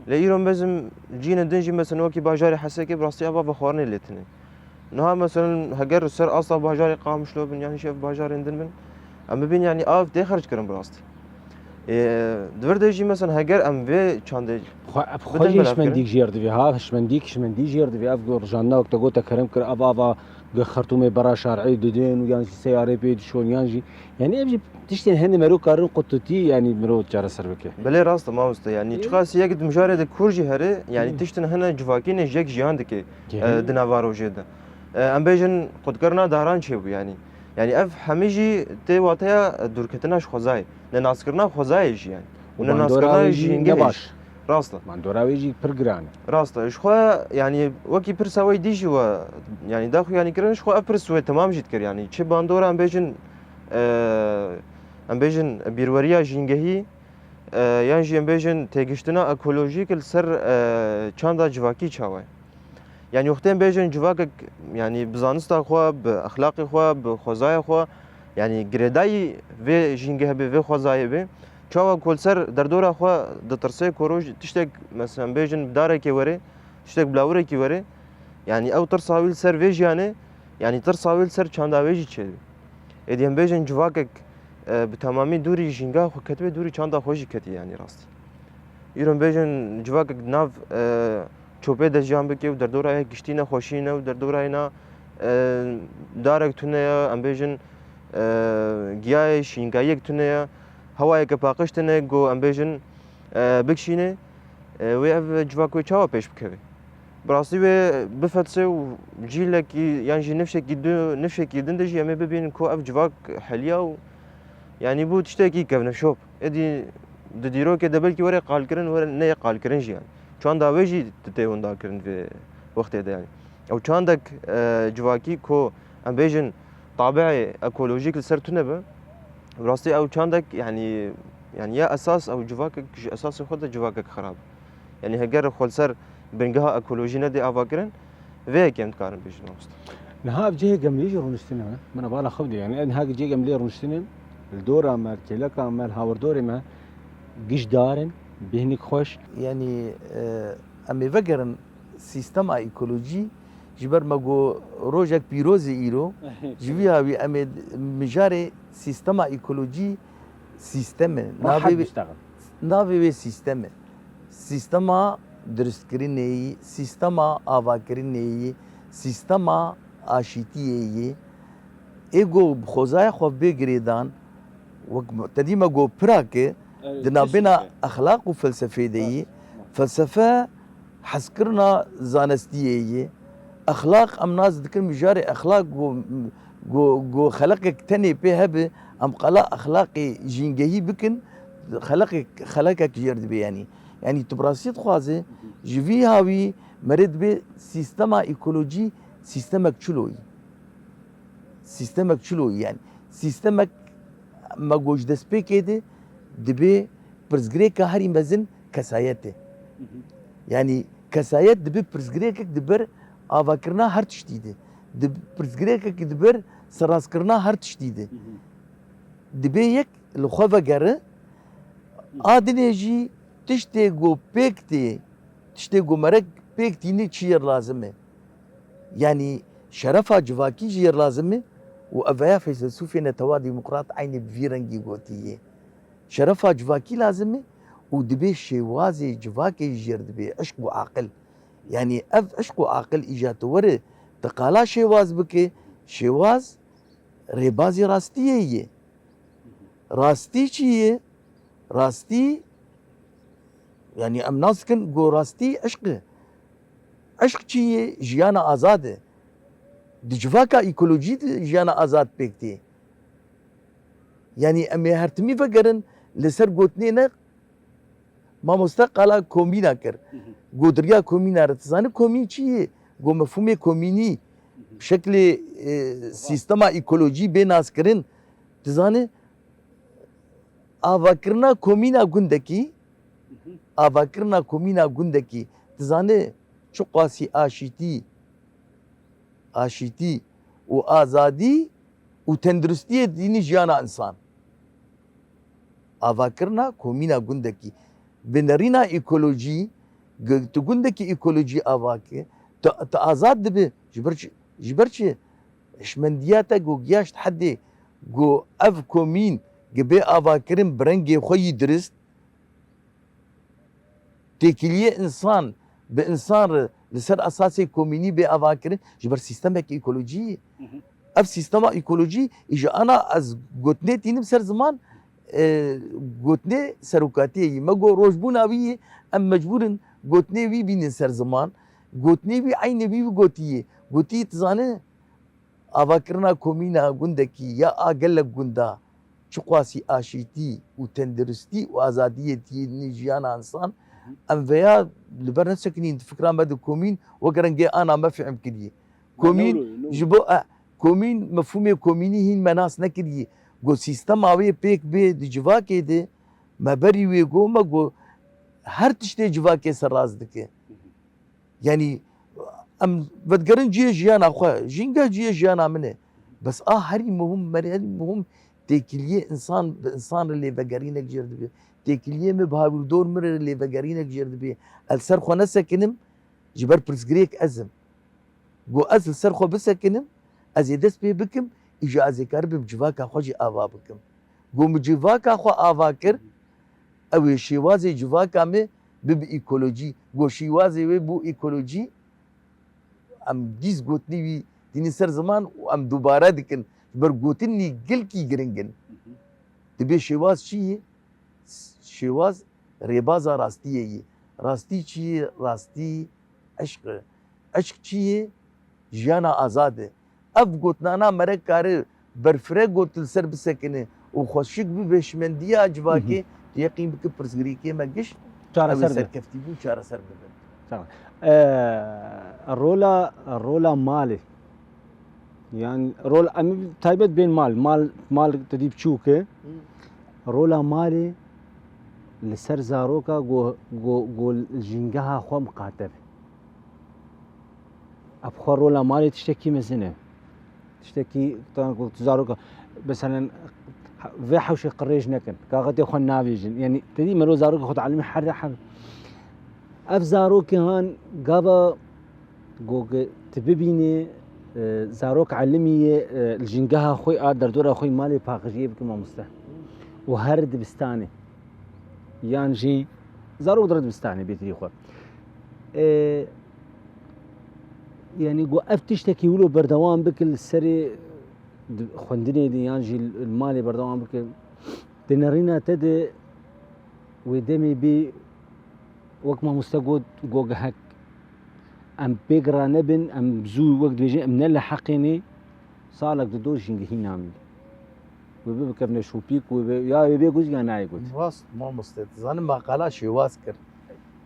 Lê îro em bêjin cînên din jî, mesela wekî bajarê Hesekê, bi rastî ava vexwarinê lê tune. Niha, mesela, heger ser asta bajarê Qamişlo bin, yan jî ev bajarên din bin, em bibîn, yanî av tê xerc kirin bi rastî. Ê, di vir de jî, mesela, heger em vê çandê Xwe, ev xwe bidin jî belavkirin. Hişmendîk jêr divê, ha, hişmendîk, hişmendî jêr divê. Ev rijandina wek te gote kerem kir, ev ava gi Xertûmê bera şar'ê didên û yan jî seyarê pê dişon yan jî, yanî ev jî tiştên hene mero karin qututî, yanî mero çareser bike. Belê rast e mamoste, yanî Ê? Çiqas yek di mijarê de kur jî here, yanî Ê? Tiştin hene civakî ne ji yek jiyan dike, Ê? E, di nava rojê de. E, em bêjin qutkirina daran çêbû yanî. Yanî ev hemî jî tê wateya dûrketina ji xwezayê, nenaskirina xwezayê jî yanî. Û nenaskirina jî jîngehê ne baş. Rast e. Bandora wê jî pir giran e. Rast e. Ji xwe, yanî wekî pirsa wê dî jî we, yanî daxuyanî kirin, ji xwe ev pirs wê temam jî dikir. Yanî çi bandora em bêjin, e, em bêjin bîrweriya jîngehî, e, yan jî em bêjin têgiştina ekolojîk li ser, e, çanda civakî çawa ye? Yanî wextê em bêjin civakek, yanî bi zanista xwe, bi exlaqê xwe, bi xwezaya xwe, yanî girêdayî vê jîngeh bê, vê xwezayê bê, çawa ku li ser derdora xwe ditirsê ku roj tiştek, mesela em bêjin bi darekê were, tiştek bi lawirekî were, yanî ew tirsa wî li ser vê jiyanê, yanî tirsa wî li ser çanda wê jî çêdibê. Êdî em bêjin civakek, e, bi temamî dûrî jîngeha xwe ketibê, dûrî çanda xwe jî ketî, yanî rastî. Îro em bêjin civakek di nav, e, çopê de jiyan bike û derdora yek giştî nexweşî ne û derdora yê na, e, darek tune ye, em bêjin, e, giyayê şîngayiyek tune ye, hewayeke paqij tune ku em bêjin, e, bikişîne, e, wê ev civak wê çawa pêş bikeve? Bi rastî wê bifetse û cîlekî yan jî nifşekî du, nifşekî din de jî em ê bibînin ku ev civak heliya û yanî bû tiştekî kevneşop. Êdî di dîrokê de belkî were qalkirin, were neyê qalkirin jî yanî. Çanda wê jî tê windakirin vê wextê de yanî. Ew çandek, e, civakî ku em bêjin tabiê ekolojîk li ser tune be, bi rastî ew çandek yanî, yanî ya esas ew civakek ji esasê xwe de civakek xirab e. Yanî heger xwe li ser bingeha ekolojî nedê avakirin, vê yekê em dikarin bêjin mamoste. Niha ev cihê gemlî jî rûniştinê me. Min hevala xwe bidî. Yanî niha cihê gemlî rûniştinê, li dora me, li kêleka me, li hawirdorê me giş dar in, bêhnik xweş. Yanî, e, em ê vegerin sîstema ekolojî, ji ber me got rojek pîroz e îro, ji vî hawî em ê mijarê sîstema ekolojî sîstem e. Navê wê, navê wê sîstem e. Sîstema dirustkirinê yî, sîstema avakirinê yî, sîstema aşîtiyê yî. Ê ku bi xwezaya xwe bê girêdan, wek mu'tedî me got pirak e, di navbêna exlaq û felsefê de yî. Felsefe hezkirina zanestiyê yî. Exlaq em nas dikin, mijarê exlaq ku, ku, ku xeleqek tenê pê hebe, em qala exlaqê jîngehî bikin, xeleqek, xelekek jêr dibe yanî. Yanî tu bi rastî dixwaze, ji vî hawî merê dibe sîstema ekolojî sîstemek çilo yî. Sîstemek çilo yî yanî. Sîstemek me got ji destpêkê de dibe pirsgirêka herî mezin kesayet e. Yanî kesayet dibe pirsgirêkek di ber avakirina her tiştî de. Di pirsgirêkek di ber serrastkirina her tiştî de. Dibe yek li xwe vegere, a dinê jî tiştê ku pêk tê, tiştê ku merek pêk tîne çi yê lazim e. Yanî şerefa civakî jî yê lazim e û ev veya feylesûfê netewa demokrat eynî bi vî rengî gotiye. Şerefa civakî lazim e û dibê şêwazê civakê jî yê dibe, eşq û aqil. Yanî ev eşq û aqil îja tu were, tu qala şêwaz bike, şêwaz rêbazê rastiyê ye. Rastî çi ye? Rastî, yanî em nas dikin ku rastî eşq e. Eşq çi ye? Jiyana azad e. Di civaka ekolojî de jiyana azad pêk tê. Yanî em ê her timî vegerin li ser gotinê ne. Mamoste qala komîna kir. Got riya komîna re, tu zanî komîn çi ye? Got mefhûmê komînî, şeklê, e, sîstema ekolojî bê naskirin. Tu zanî avakirina komîna gundekî, avakirina komîna gundekî, tu zanî çiqasî aşîtî, aşîtî û azadî û tenduristiyê dînî jiyana însan. Avakirina komîna gundekî. Bi nerîna ekolojî, gi-, tu gundekî ekolojî ava ke, tu, tu azad dibe. Ji ber çi? Ji ber çi? Hişmendiya te ku giyaşt hedê ku ev komîn gi bê avakirin bi rengê xwe yî dirist, têkiliyê însan bi însan re li ser esasê komînî bê avakirin ji ber sîstemeke ekolojî ye. Ev sîstema ekolojî î ji ana ez gotinê tînim ser ziman, e, gotinê serokatiyê yî. Me got rojbûna wî yê, em mecbûr in gotinê wî bînin ser ziman. Gotinê wî eynê wî gotiye. Gotiye, tu zanî, avakirina komîna gundekî ya a gelek gunda çiqasî aşîtî û tenduristî û azadiyê dînî jiyana însan Em veya li ber nesekinîn di fikra me de komîn wek rengê ana me fêm kirî. Komîn ji bo, e, komîn, mefhûmê komînî hîn me nas nekirî. Go sîstema wê pêk bê di civakê de, me berî wê go, me go her tiştê civakê seraz dike. Yanî em vedigerin cihê jiyana xwe, jîngeh cihê jiyana min e. Bes a herî muhim, merî herî muhim têkiliyê însan bi însan re lêvegerînek jêr dibe. Têkiliyê min bi hawîrdor min re lêvegerînek jêr dibe. Ez li ser xwe nesekinim, ji ber pirsgirêk ez im. Go ez li ser xwe bisekinim, ez ê dest pê bikim, îja ez ê karibim civaka xwe jî ava bikim. Go min civaka xwe ava kir, ew ê şêwazê civaka me bibe ekolojî. Go şêwazê wê bû ekolojî, em dîs gotinî wî tînin ser ziman û em dubare dikin. Ji ber gotinî gelkî giring in. Dibê şêwaz çi ye? Şêwaz rêbaza rastiyê ye. Rastî çi ye? Rastî eşq e. Eşq çi ye? Jiyana azad e. Ev gotinana mere kare berfireh got li ser bisekine û xweşik bibe şimendiya civakê, tu yeqîn bike pirsgirêkê me giş, ew ê serkeftî bû çareser bibin. Tamam. Ee, rola, rola malê. Yan rol, em taybet bên mal. Mal, mal te dî biçûk e. Rola malê li ser zaroka go, go, go jîngeha xwe miqate be. Ev xwe rola malê tiştekî mezin e. Tiştekî, tan ku tu zaroka, meselen, vê hewşê qirêj nekin. Kaxetê xwe navêjin. Yanî, te dî mero zaroka xwe dielimî her, her. Ev zarokê han gava go tu bibînî, e, zarok elimî yê, e, li jîngeha xwe a derdora xwe malê paqijiyê bike mamoste. Û her dibistanê. Yan jî zarok dire dibistanê bêtirî xwe. E, yanî go ev tiştekî wilo berdewam bike li serê di-, xwendinê de yan jî li malê berdewam bike. Di nerîna te de wê demê bê wek mamoste got, go gehek em pêk ranebin, em zû wek dibêjin, em ne li heqê ne, salek di dor jîngehî namîne. Wê bibikevne şopîk, wê bê, ya wê bê got ya nayê got. Rast, mamoste, dizanim me qala şêwaz kir.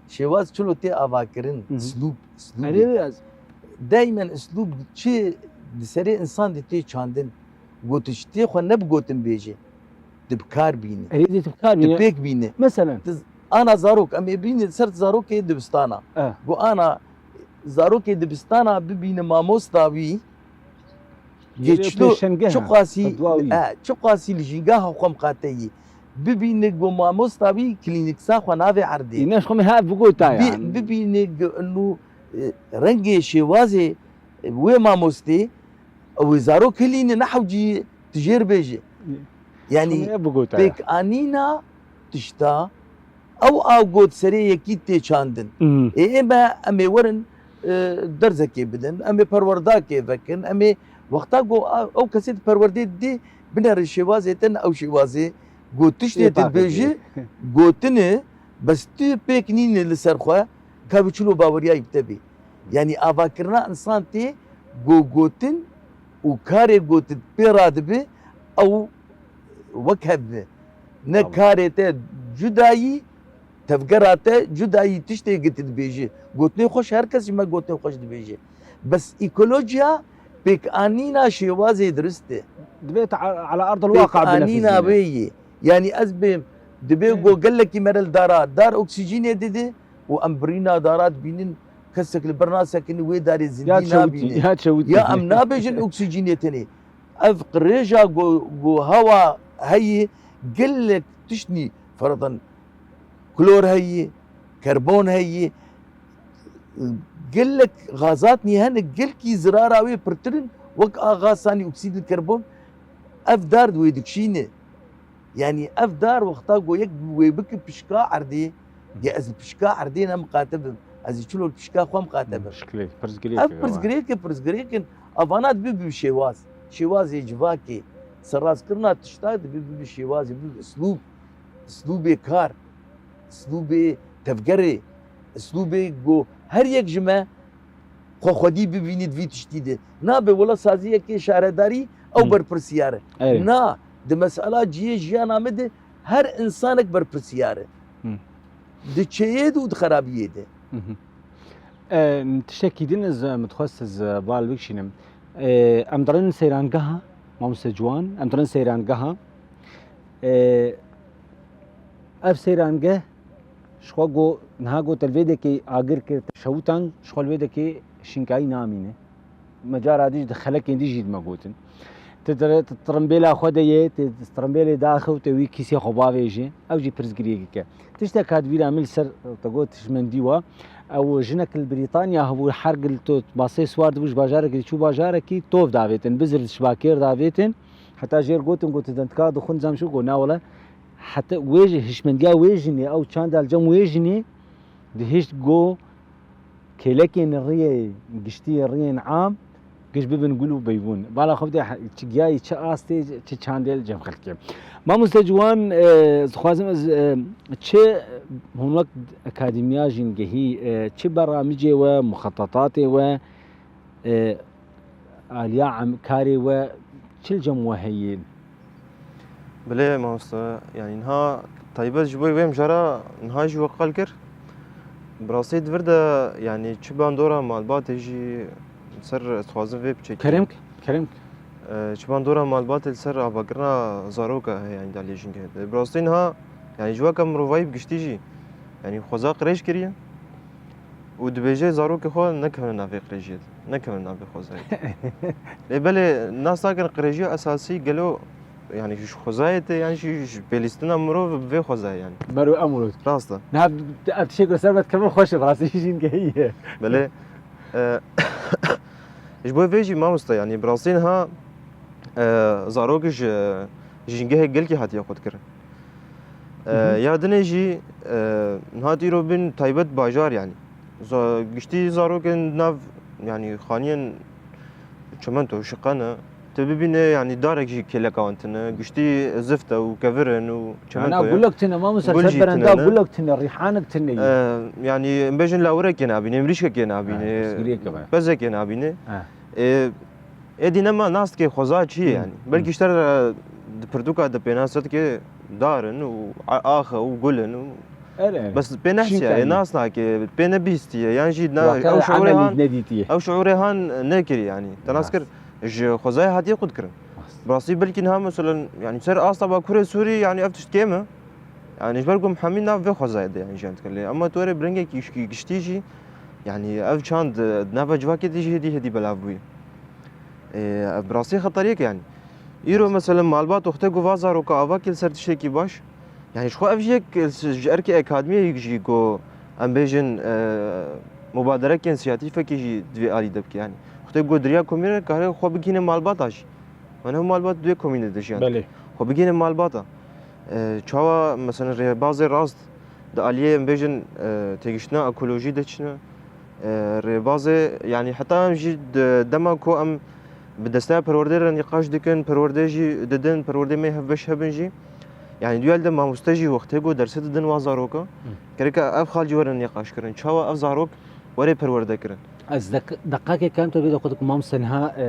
Şêwaz çilo tê avakirin, Hı hı. Islûb, islûbê. Erê, ez Daimen islûb çi di serê insan de tê çandin, gotiştê xwe ne bi gotin bêje, tu bi kar bîne. Erê, dê tu bi kar bîne. Tu pêk bîne. Meselen. Tu ana zarok, em ê bîne ser zarokê dibistana. Eh. Got ana zarokê dibistana bibîne mamosta wî. Yê çilo, pêşengeh e, çiqasî, fetwa wî. Eh, çiqasî li jîngeha xwe miqate yî. Bibîne got mamosta wî klînîksa xwe navê erdê. Îne ji xwe min hev bigota bi-, yani. Bibîne got inu, e, rengê şêwazê, e, wê mamostê, ew ê zarok hilîne, ne hewcî tu jêr bêje. Yanî, pêkanîna tişta, ew a got serê yekî tê çandin. Hmm. Ê, ê me, em ê werin, e, derzekê bidin, em ê perwerdakê vekin, em ê wexta got a, ew kesê di perwerdê didê, binere şêwazê te, ne ew şêwazê got tiştê te dibêje, gotine, bes tu pêk nîne li ser xwe, ka bi çilo baweriyayî bi te bê. Yanî avakirina insan tê go gotin û karê gotin pê radibe, ew wek hev be. Ne karê te cudayî, tevgera te cudayî tiştê gi tu dibêjî. Gotinê xweş, her kesî me gotinê xweş dibêje. Bes ekolojiya pêkanîna şêwazê dirist e. Divê te ala erdil waqi binefizîne. Pêkanîna wê yê. Yanî ez bêm, dibê go gelekî mere li dara, dar oksîjînê dide û em birîna dara dibînin, kesek li ber nasekinî wê darê zindî nabîne. Ya çewitî, ya çewitî. Ya em nabêjin oksîjînê tenê. Ev qirêja go, go hewa heye, gelek tiştnî, ferdan klor heye, karbon heye, gelek gazatnî hene, gelkî zirara wê pirtir in, wek a gaz sanî oksîdil karbon, ev dar di wê dikişîne. Yanî ev dar wexta go yek wê bike pişka erdê, ya ez li pişka erdê ne miqate bim, ez ê çilo li pişka xwe miqate bim. Muşkilê, pirsgirêk. Ev pirsgirêk e, pirsgirêk in, evana dibe bi şêwaz. Şêwazê civakê, serrazkirina tişta dibe bi şêwazê, bi islûb, islûbê kar, islûbê tevgerê, islûbê go her yek ji me xwe xwedî bibînî di vî tiştî de. Nabe wela saziyekê şaredarî ew berpirsiyar e. Erê. Na, di mesela cihê jiyana me de her insanek berpirsiyar e. Hı. Di çêyê de û di xerabiyê de. Mhm. E, tiştekî din ez, e, min dixwest ez, e, bal bikişînim. E, em dirin seyrangeha, Mamoste Ciwan, em dirin seyrangeha. E, ev seyrangeh, ji xwe got, niha got, li vê dekê agir kir, te şewitand, ji xwe li vê dekê şinkayî namîne. Me cara dî jî di xelekên dî jî me gotin. Ti dire-, ti tirimbêla xwe de yê, ti tirimbêlê daxe û te wî kîsê xwe bavêje, ew jî pirsgirêkek e. Tiştek hat bîra min li ser, te got hişmendî wa, ew jinek li Brîtanya hebû, her gil to basê siwar dibû ji bajarekî diçû bajarekî, tov davêtin, bizir ji bakêr davêtin. Heta jêr gotin, gotin dentika dixwin, zam şû got, na wele, heta wê jî hişmendiya wê jinê, ew çanda li cem wê jinê dihişt, got, kêlekên riyê giştî, riyên am, giş bibin gul û beybûn. Bala xwe bide he-, çi giyayî, çi astê, çi çandê li cem xelkê. Mamoste Ciwan, e, dixwazim ez, e, çi hûn wek akademiya jîngehî, e, çi beramicê we, muxetatatê we, e, aliya em-, karê we çi li cem we heye? Bilê mamoste, yanî niha taybet ji bo vê mijara niha jî we qal kir. Bi rastî di vir de, yanî çi bandora malbatê jî ser ez dixwazim vê biçekî. Kerem k-, kerem k-. E, çi bandora malbatê li ser avakirina zaroka heye, yanî di aliyê jîngehê de. Bi rastî niha, yanî ji weke mirovayî bi giştî jî, yanî xweza qirêj kiriye. Û dibêje zarokê xwe nekevin navê qirêjiyê de, nekevin navê xwezayê de. Lê belê nas nakin qirêjiya esasî gelo, yanî ji xwezayê tê yan jî ji pêlîstina mirov bi vê xwezayê yanî. Bero em û Rast e. Niha ev tiştê ku li ser me dikevin xweş e, bi rastî jîngehî ye. Belê, e, ji bo vê jî mamoste yanî bi rastî niha, e, zarok ji jîngehê gelkî hatiye xwedkirin. E, Hı hı. Ya dinê jî, e, niha îro bin taybet bajar yanî. Za-, giştî zarokên nav, yanî xaniyên çimento, şiqe ne. Tu bibîne, yanî darek jî kêleka wan tune. Giştî zift e û kevir in û çimento ye. Gulek tune, mamoste, ser berenda gulek tune, rîhanek tune ye. E, yanî em bêjin lawirekê nabîne, mirîşkekê nabîne, pezekê nabîne. E, Êdî nema nas dike xweza çi ye yanî. Belkî ji te re di pirtûka de pênase dike dar in û a-, ax e û gul in û bes pê nehsiyaye, nas nake, pê nebîstiye yan jî ew şiûrê han, ew şiûrê han nekirî yanî. Te nas kir ji xwezayê hatiye xwedkirin. Bi rastî belkî niha meselen yanî ser asta Bakurê Sûrî yanî ev tişt kêm e. Yanî ji ber ku em hemî nav vê xwezayê de yanî jiyan dikin. Lê ema tu were bi rengekî gişkî-, giştî jî, yanî ev çand, e, di nava civakê de jî hêdî hêdî belav bûye. E, ev bi rastî xeteriyek e yanî. Îro meselen malbat wextê ku va zaroka ava kê li ser tiştekî baş. Yanî ji xwe ev jî yek, e, ji erkê akademiyê jî ku em bêjin, e, mubaderekê, însiyatîfekê jî di vê alî de bike yanî. Wextê ku diriya komîne kare xwe bigihîne malbata jî. Wan ev malbat di wê komînê de jiyan. Belê. Xwe bigihîne malbata. E, çawa, meselen, rêbazê rast di aliyê, em bêjin, e, têgiştina ekolojî de çi ne? E, rêbazê, yanî heta em jî di dema ku em bi desteya perwerdê re nîqaş dikin, perwerdê jî didin, perwerdê me hevbeş hebin jî. Yanî duyal de mamoste jî wextê ku dersê didin wan zaroka, gereka ev xal jî werin nîqaş kirin. Çawa ev zarok were perwerde kirin? Ez deq-, deqakê kem te bê de xwe dikim, mamoste niha, e,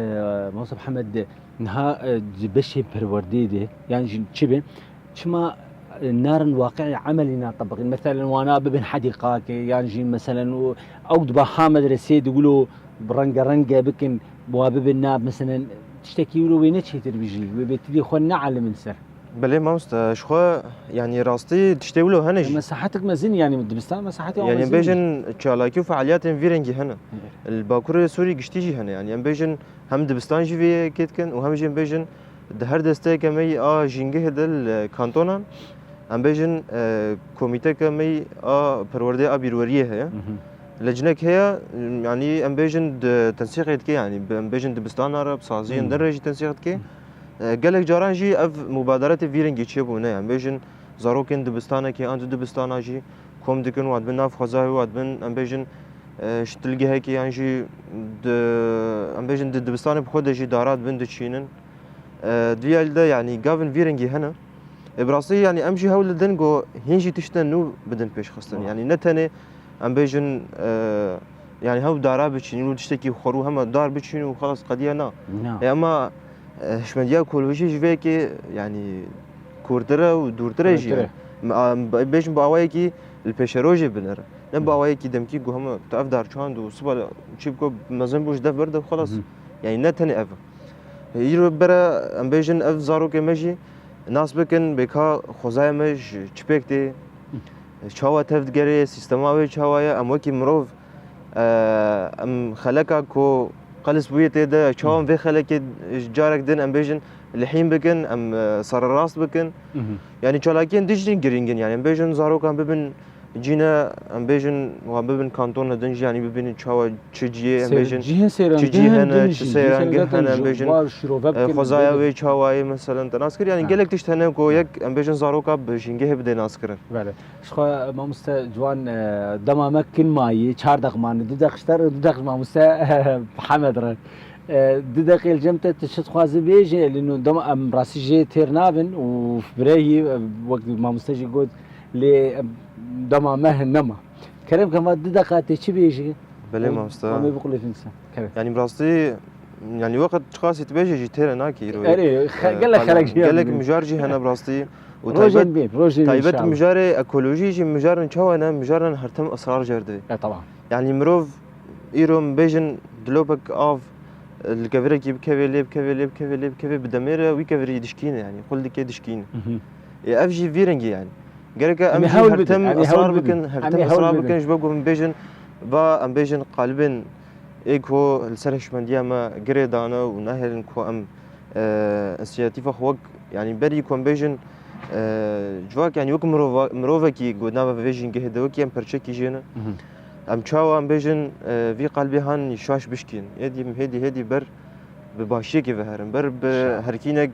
mamoste Mihemed, niha, e, di beşê perwerdeyê de, yan jî çi be, çima, e, narin waqi'ê emelî natebiqîn? Meselen, wana bibin hedîqakê, yan jî, meselen, û ew dibe ha medreseyê de wilo bi rengerenge bikin, wa bibin na, meselen, tiştekî wilo wê ne çêtir bijî, wê bê tu dê xwe neelimin ser. Belê mamoste, ji xwe, yanî rastî tiştê wilo hene jî. Mesahetek mezin, yanî dibistan mesahetê wan mezin. Yanî em bêjin çalakî û fealiyetên vî rengî hene. Li Bakurê Sûrî giştî jî hene. Yanî em bêjin hem dibistan jî vê yekê dikin û hem jî em bêjin di her desteyeke me yî a jîngehê de li kantonan, em bêjin, e, komîteke me yî a perwerdeyê a bîrweriyê heye. Hı hı. Lecinek heye, yanî em bêjin di tensîqê dike, yanî bi, em bêjin dibistana re, bi saziyên din re jî tensîq dike. E, gelek caran jî ev mubaderetê vî rengî çêbûne, em bêjin zarokên dibistanekê an di dibistana jî kom dikin, wan dibin nav xwezayê, wan dibin, em bêjin, e, ştilgehekê yan jî di, em bêjin di dibistanê bi xwe de jî dara dibin diçînin. E, di vî alî de, yanî gavin vî rengî hene. E, bi rastî, yanî em jî hewl didin ku hîn jî tiştên nû bidin pêşxistin. Wah. Yanî ne tenê em bêjin, e, yanî hew dara biçînin û tiştekî xwerû hema dar biçînin û xelas qediya na. Na. E, ema, e, hişmendiya ekolojî ji vê yekê, yanî kûrtir e û dûrtir e jî. Kûrtir e. Em, em bêjin bi awayekî li pêşerojê binere. Ne bi awayekî demkî ku hema tu ev dar çand û siba çî biko mezin bû ji dev ber de xelas. Hı hı. Yani ne tenê ev. Îro bere em bêjin ev zarokê me jî nas bikin, bêka xwezaya me ji çi pêk tê, çawa tev digere, sîstema wê çawa ye, em wekî mirov, e, em xeleka ku qelis bûye tê de, çawa em vê xelekê carek din em bêjin lihîn bikin, em, e, sererast bikin. Hı hı. Yani çalakiyên din jî girîng in, yani em bêjin zarokan bibin cîne, em bêjin wan bibin kantona din jî, yani bibînin çawa çi cihê, em bêjin cihên sêrengehên din jî, cihên sêrengehên din jî, em bêjin, e, xwezaya wê çawa ye, meselen, te nas kir. Yani gelek tişt hene ku yek, em bêjin zaroka bi jîngehê bidê naskirin. Belê. Ji xwe mamoste ciwan, e, dema me kin mayî, çar deq mane, du deq ji te re, du deq ji mamoste Hemed re. E, du deqê li cem te tu çi dixwazî bêjî, lê nû dema em rastî jê têr nabin û birehî, e, wek mamoste jî got, lê, e, dema me hin nema. Kerem ke, va du deqa tê çi bêjî? Belê mamoste. Em ê biqulifin sen. Kerem. Yani bi rastî, yani weqt çiqasî tu bêjî jî têre nakî îro. Erê, e, gelek xelek jî gelek mijar jî hene bi rastî. Û rojên taybet, bîn, rojên bîn taybet inşallah. Mijarê ekolojî jî mijaran çawa ne, mijaran her tim israr jê re divê. E, tamam. Yani mirov îro em bêjin dilopek av, e, li kevirekî bikeve, lê bikeve, lê bikeve, lê bikeve, bi demê re wî kevirî dişkîne, yani xul dike dişkîne. Hı hı. E, ev jî vî rengî yani. Gereke em jî her tim israr bikin, her tim israr bikin, ji bo ku em bêjin, va em bêjin qalibên ê ku li ser hişmendiya me girê dane û nahêlin ku em, e, însiyatîfa xwe wek, yani berî ku em bêjin, e, civak, yani wek mirova-, mirovekî ku nava vê jîngehê de wekî em perçekî jê ne. Mhm. Em çawa em bêjin, e, vî qalbê han şaş bişkîn. Êdî em hêdî hêdî ber bi başiyekê ve herin, ber bi herkînek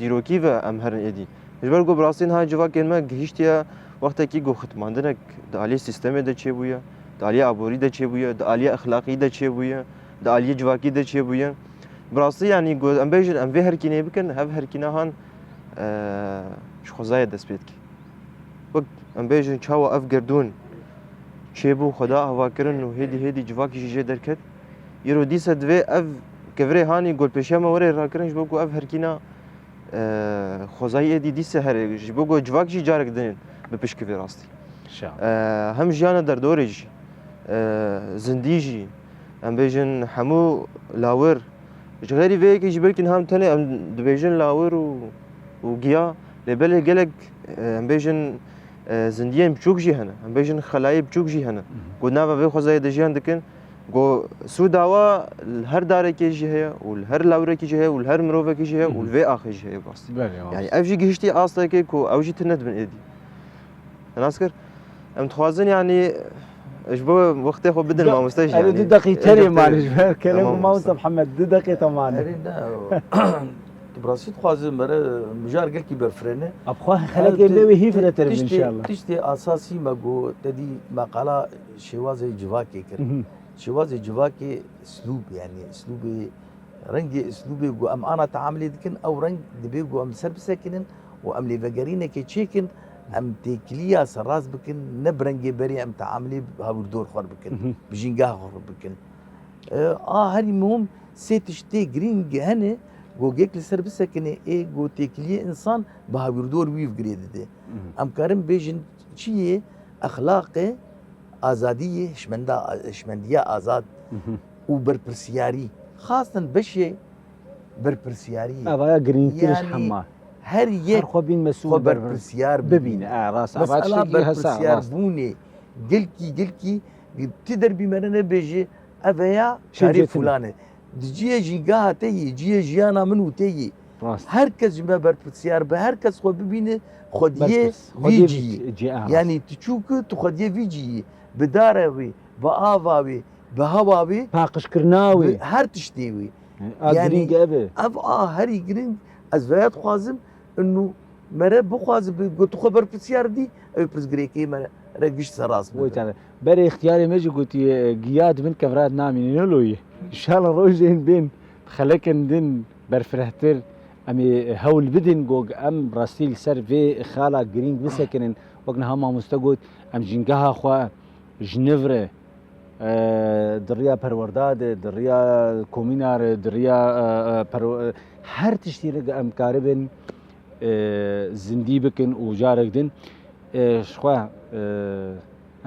dîrokî ve em herin êdî. Ji ber ku bi rastî niha civakên me gihîştiye wextekî ku xitmandinek di aliyê sîstemê de çêbûye, di aliyê aborî de çêbûye, di aliyê exlaqî de çêbûye, di aliyê civakî de çêbûye. Bi rastî, yanî ku em bêjin, em vê herkînê bikin, hev herkîna han, e, ji xwezayê dest pê dike. Wek em bêjin, çawa ev gerdûn çêbû, xweda avakirin û hêdî hêdî civakî jî jê derket. Îro dîse divê ev kevirê hanî golpêşiya me were rakirin, ji bo ku ev herkîna e, xwezayê êdî dîse here, ji bo ku civak jî carek din bipişkivê rastî. Şa. E, hem jiyana derdorê jî, e, zindî jî, em bêjin hemû lawir, ji xêrî vê yekê jî belkî niha em tenê em dibêjin lawir û, û giya, lê belê gelek, e, em bêjin, e, zindiyên biçûk jî hene, em bêjin xelayê biçûk jî hene, Mhm. ku nava vê xwezayê de jiyan dikin. Ku sûda wa li her darekê jî heye û li her lawrekî jî heye û li her mirovekî jî heye û li vê axê jî heye bas. Belê, yani ev jî gihiştî astekê ku ew jî tune dibin êdî. Nas kir? Em dixwazin yani ji bo wextê xwe bidin mamoste jî. Erê, yani, du deqî terê mane ji ber kerem û mamoste Mihemed, du deqê te mane. Erê, ne. Tu bi rastî dixwazin mere mijar gelkî berfirêne. Ab xwe xelekê bê wê hî firêtir bin inşallah. Tiştê asasî me got, te dî me qala şêwazê civakê kir. Mhm. Şêwazê civakê, îslûb, yani îslûbê, rengê îslûbê ku em ana teamilê dikin, ew reng dibê ku em li ser bisekinin û em lêvegerînekê çêkin, em têkiliya serrast bikin, ne bi rengê berê em teamilê bi hawirdor xwe bikin, Mhm. bi jîngeha xwe bikin. E, a herî muhim sê tiştê girîng hene ku gek li ser bisekine ê ku têkiliyê însan bi hawirdor wî girê dide. Mhm. Em karin bêjin çi yê? Exlaqê, azadiyê, hişmenda, hişmendiya azad Mhm. û berpirsiyarî. Xastin beşê berpirsiyariyê. Evaya girîngtir ji hema. Her yek xwe bîn mesûl xwe berpirsiyar bibîne. E, rast. Mesela berpirsiyarbûnê gelkî, gelkî ti derbî me re nebêje, ev heya çarê filan e. Di cihê jîngeha te yê, cihê jiyana min û te yê. Rast. Her kes ji me berpirsiyar be, her kes xwe bibîne xwediyê vî cihî. Yanî tu çû ku tu xwediyê vî cihî, bi dara wê, bi ava wê, bi hewa wê, paqijkirina wê, bi her tiştê wê. Yani, a girîng ev e. Ev a herî girîng, ez veya dixwazim, inu mere bixwaze bi, got xwe berpirsiyar dî, ew pirsgirêkê me re giş serast bibe. Wê tane. Berê ixtiyarê me jî gotiye, giya di bin kevrat namîne, ne loyê. Înşallah rojên bên, xelekên din berfirehtir, em ê hewl bidin, ku em rastî li ser vê xala girîng bisekinin. Wek niha mamoste got, em jîngeha xwe ji niv re, e, di riya perwerda de, di riya komîna re, di riya, e, e, perwe-, e, her tiştî re em karibin, e, zindî bikin û carek din. Ê, ji xwe, e,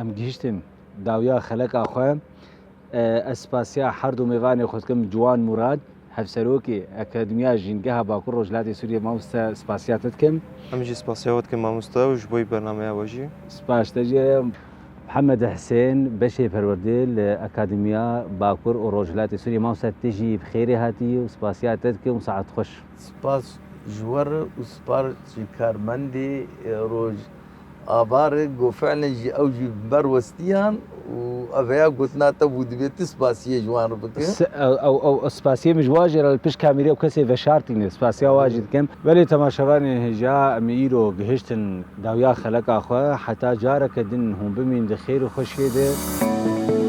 em gihiştin dawiya xeleka xwe. E, ez spasiya her du mêvanê xwe dikim, Ciwan Murad, Hevserokê Akademiya Jîngeha Bakur Rojhilatê Sûriyê. Mamoste, spasiya te dikim. Em jî spasiya we dikin, mamoste, û ji bo bernameya we jî. Spas te jî. Mihemed Hisên, beşê perwerdê li Akademiya Bakur û Rojhilatê Sûriyê. Mamoste, tu jî bi xêrê hatî û spasiya te dikim û saet xweş. Spas ji we re û spas ji karmendê, e, roj ava re, ku fi'len jî ew jî bi me re westiyan û ev heya gotina te bû, divê tu spasiyê ji wan re bike. S-, ew, ew, ew, spasiyê min ji wan jî re li pişt kamîrê û kesê veşartîne. Spasiya wan jî dikim. Belê temaşevanên hêja, em îro gihiştin dawiya xeleka xwe. Heta careke din hûn bimîn di xêr û xweşiyê de.